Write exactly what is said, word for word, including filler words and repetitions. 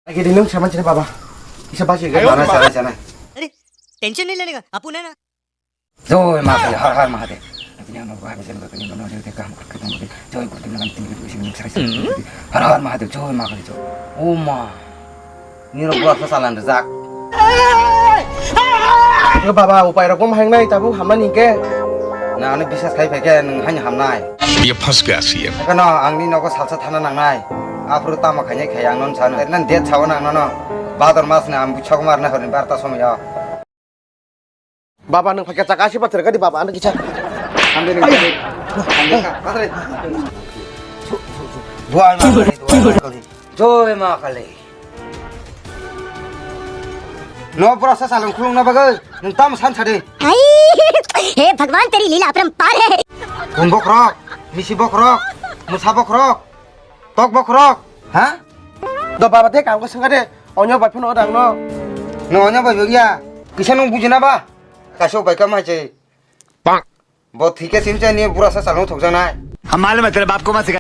Lagi di nung sama sini baba. Isa basi ga. Mana sana sana. अरे, टेंशन नहीं लेने का, अपू है ना। Joy ma kali, har har mahadev. Ini ano gua bisa nggak kena mana dia kamu kerja mau joy kurti nang tim itu sini sari sari. Har har mahadev, joy ma kali joy. Oh ma. Niro gua sasalan rejak. Yo baba, upai rok bom hang nai tabu hamna ni ke. Na ano bisas khai phe ke nung hanya hamnai. ये फंस गया CM. Kano ang ni nogo salsa thana nangnai. Aphuru tamo khainai khai ang non sano. Nan det sao nang nono. Bador mas na ang buchok mar na horni barta somoyo. Baba nung phakya chaka si pathar kadi baba ano kisa. Hamde ni. Hamde ka. Pasre. Dua ma kali, dua ma kali. Joy ma kali. No pura sa salung khulung na bagai. Nung tam san sadi. आई, हे भगवान, तेरी लीला अपरंपार है। Bung bokrok, misi bokrok, musa bokrok, tok bokrok, ha? Do baba de kam ko sanga de, onyo bai phano odang no. No onyo bai ya. Kisa nung bujina ba? Kaso bai kam hai che. Bang. Bo thike sim che ni pura sa salung thok janai. हम मालूम है तेरे बाप को मत सिखा।